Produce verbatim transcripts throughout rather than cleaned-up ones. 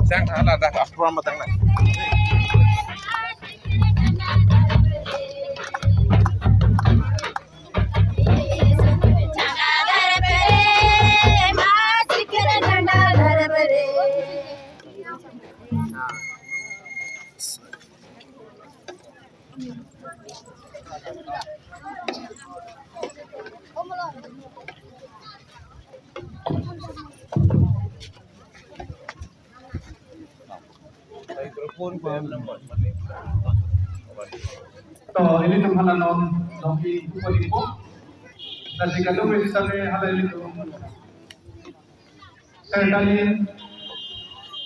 Sang thala dah program batang na. To, ilitum hala non, non i, upo di po. Lasi kadokave sitame hala ilitum. Serta ni,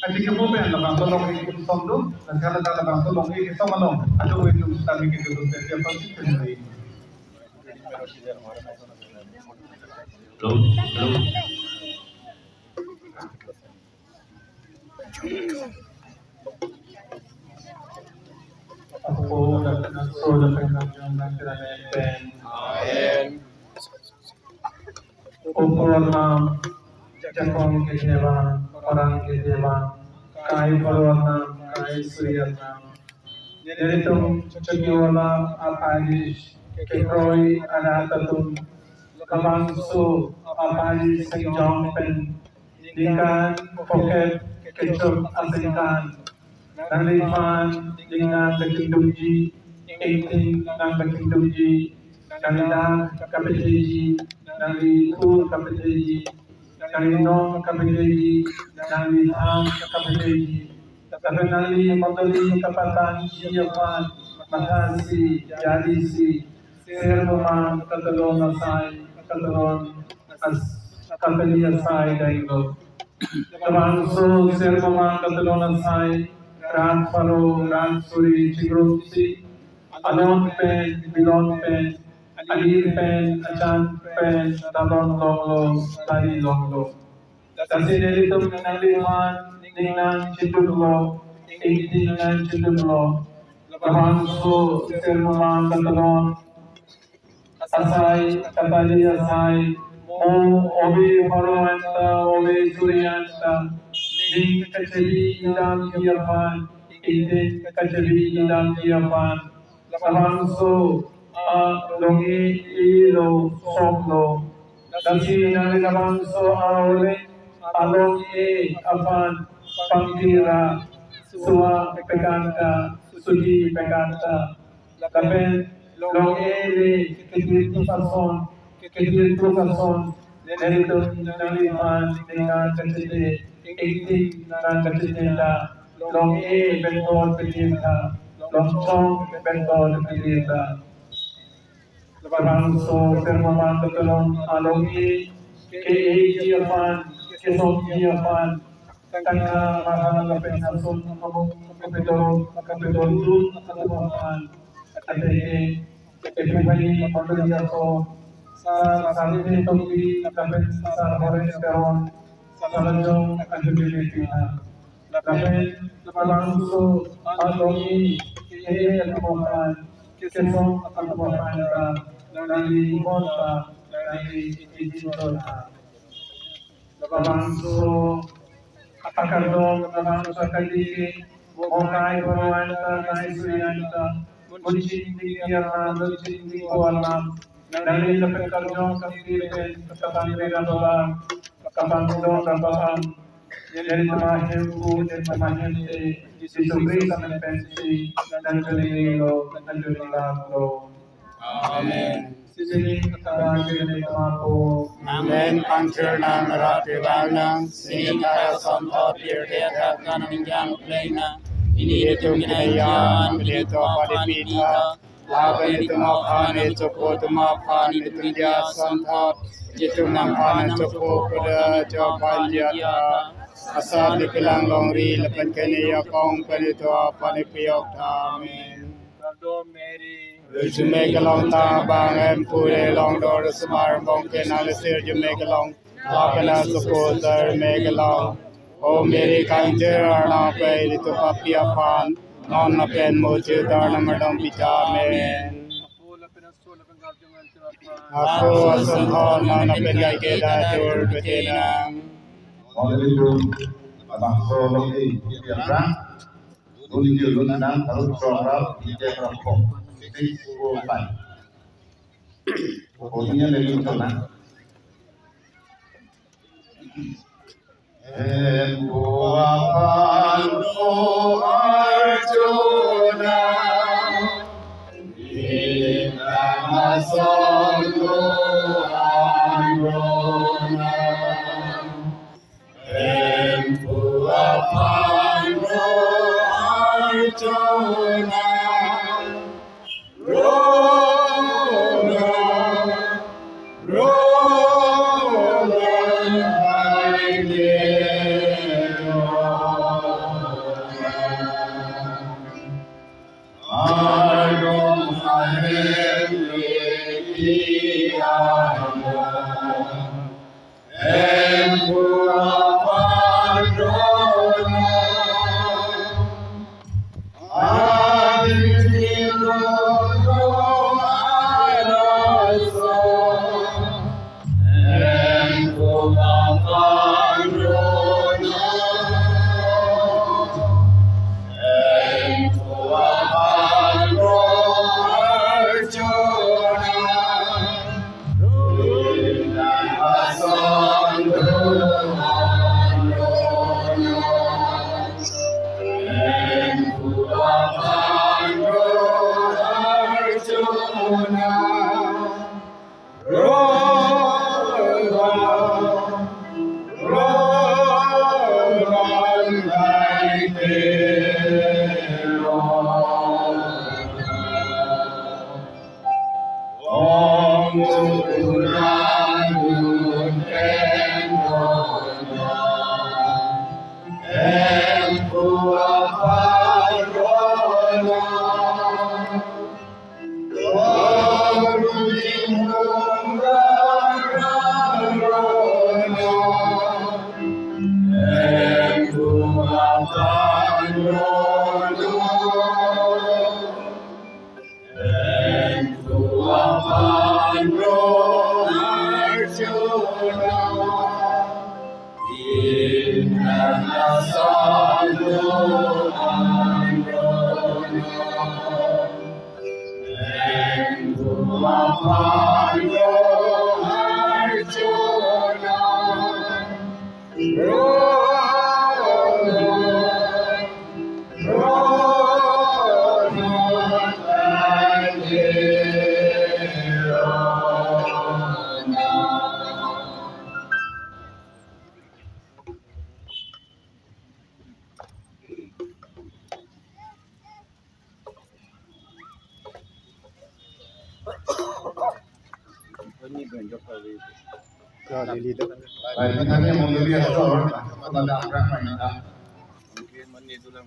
kachingki po pen labangso longri kosong do, lasi hala ta labangso longri kosong along, kadokave itum sitame kedo do, dia pasti kenai. Hello, hello. Apo, dapat nangso, dapat nangso, dapat nangso. Amen. Kopi arnam, jakong ke Deva, orang ke Deva, kai pharo arnam, kai suri arnam. Nelitum Chokihola aparish kekroi arat atum labangso aparish Saint John pen ningkan phokep kechok aningkan nangliphan ning nangpakingdunji, ingting nangpakingdunji, nangli dak kapatheji, nangli thu kapatheji, nangli nong kapatheji, nangli thang kapatheji. Lapen nangli mondoli kapatangji aphan mathasi, jarisi, ser momang katalon asai, katalon as-, kapeli asai denglo. Labangso ser momang katalon asai, rat pharo, rat suri chingrum si, Alon pen, bilon pen, alir pen, achan pen, dalon longlo, dari longlo. Lasi nelitum nangliphan ning nangcheduklo, ingti nangcheduklo. Labangso Sirmamang Katalon asai, katali asai, mo ove pharo anta, ove suri anta, ning kachebi damji aphan, ingti kachebi damji aphan, labangso along-e, elo, somlo. Lasi nangli labangso along-e, along-e aphan pangthir ra, suwa pekanta, sudi pekanta. Lapen long-e le kedir tuk ason, kedir tuk ason, nelitum nangliphan ning nangkachede, ingti nangkachede ta, long-e pen dor pedir ta, longchong pen dor pedir ta. Labangso Sirmamang Katalon along-e, ke-eji aphan, kesomji aphan, tangka, maha lapen ason amung kapedor, kapedor dun atum aphan, athe ke Epiphany Mondoli aso, Sar Sarve Tokbi lapen Sar Horen Teron, Sar Lajong Ajumili Pina. Lapen labangso along-e, ke-e atum aphan, kesom atum aphan ta, nangli mon ta, nangli ijin ta. Labangso akardom, labangso akadike, mo kai pharo anta, kai suri anta, munchin diki alam, munchin diki alam, nangli lapen karjong kangthir pen, kabang rira babang, kabang dong kabang, nelitum ahemphu, nelitum ahemte, Jisu Khristo amen pensi nangchoningri lo, nangchoningri lo. Amen. Sining kata gini mapo. Amen. Pangthir nang rat bang nang, sining kata sonthot pirthe thak nang ningjang pleng nang. Nelitum keniyan, nelitum padi pitha, lapen nelitum aphan, nelitum apo atum aphan, nelitum dia sonthot, nelitum nangphan chopo pada chopan jata. Asat nepelang longri lapen keni akong pen nelitum aphan nepiyok tha. Amen. Arjume kelong ta bang em pure long dor sumar bong ke nang lesir jume kelong. Lapen asopo sar me kelong. O Mary kangthir arnam pen nelitum papi aphan, non lapen mochir dar nam ardom pita. Amen. Apo ason thon non lapen kai ke datur petenang. Hallelujah. Abang solo ke dia berang. Dun kiu dun nang, harus chokra, ike rokok. Six, four, five. Pokoknya dari itu, nah. Hemphu aphan ro arjona, ikam ason ro arjona. Hemphu aphan ro arjona, rona, rona, hai de, rona. Ardom ahem leki ardom. Hemphu aphan rona, adin rona, arasa. Hemphu aphan rona, hemphu aphan rona, arjona. Ya, Lily tu. Baik, kita ni mau dulu ya, so, kalau ada orang lain, ya. Mungkin mana tu lang.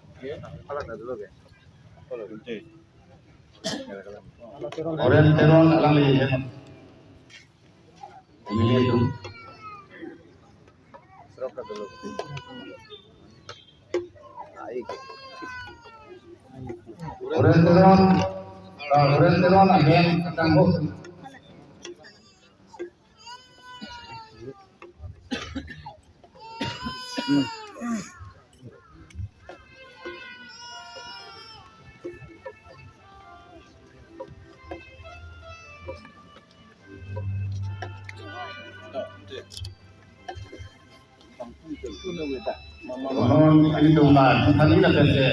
Oke, apa lagi dulu, ya? Apa lagi? Oke. Oren Teron alangli, ya. Ini itu. Serok dulu. Ai. Oren Teron, ah, Oren Teron ahem ketang ho. Non ini dong la, kita ni la tete.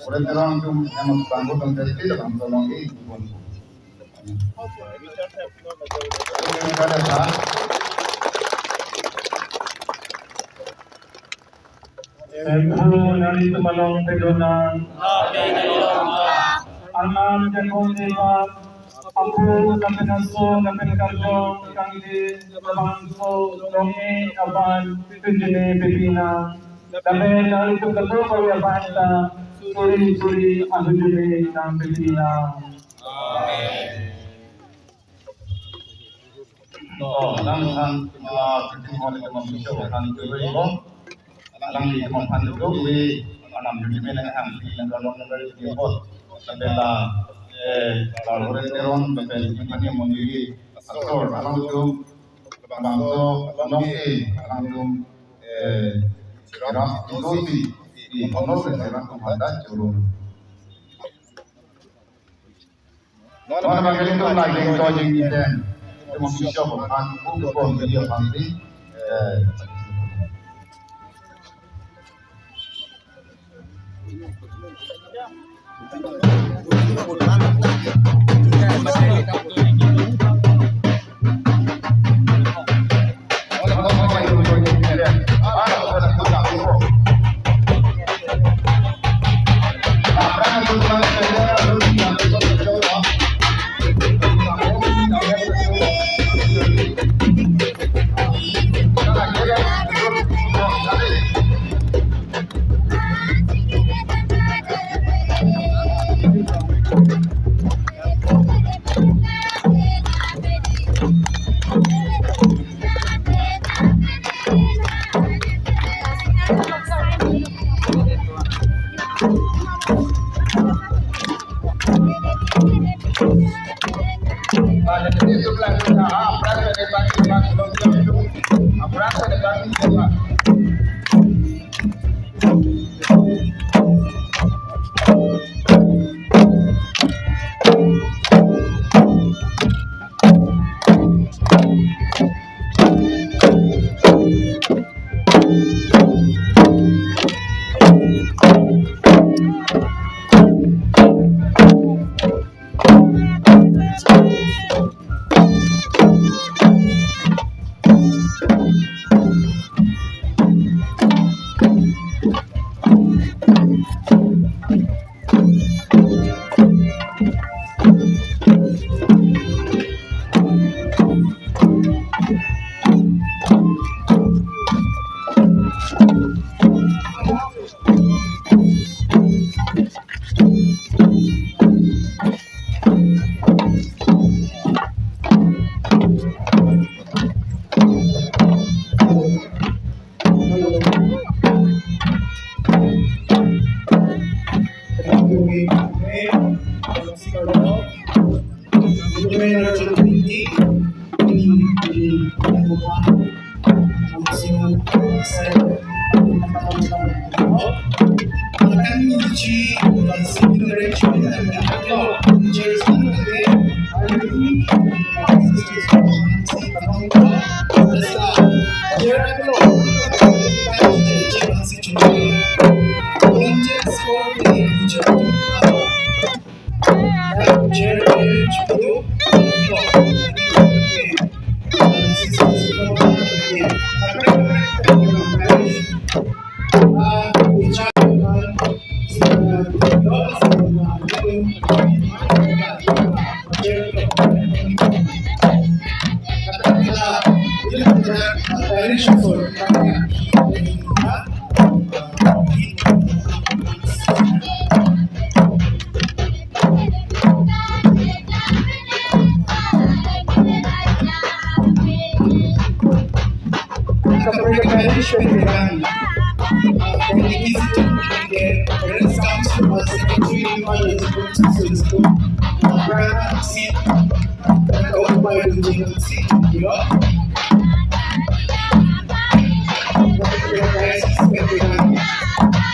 Oren Teron atum yang mau bangun dan tete dalam tolong ini pun. Temphu nelitum along pedonan. Amen. Jakong Debab, Apo lapen Aso lapen Karjong Kangdi, labangso long-e aban hunjune pipinang. Lapen nelitum kadokave aban ta suri suri ahunjune nangpipinang. Amen. To, lang sang, ah, kiti mo ni teman bisa kan dulu ibo. Lang di teman pan dulu, wi, anam dulu, men ang di, nang kalau nang dari dia bot. Sampai la, eh, kalau orang Teron, sampai di mana yang mau diri, asal, alang tu, bangso, long-e, alang tu, eh, Ram Tulosi, di kono se Ram tu pada curung. Non abang kali tu lagi to jing iten. Itu mesti siap kan. Bukan dia pasti. Eh. Kaprek parish pen kevan, ah, community secretary ke, Parish Council Secretary, Parish Council, ah, Prana seat, ah, occupy the Jingan seat, you know. Kaprek parish pen kevan, ah,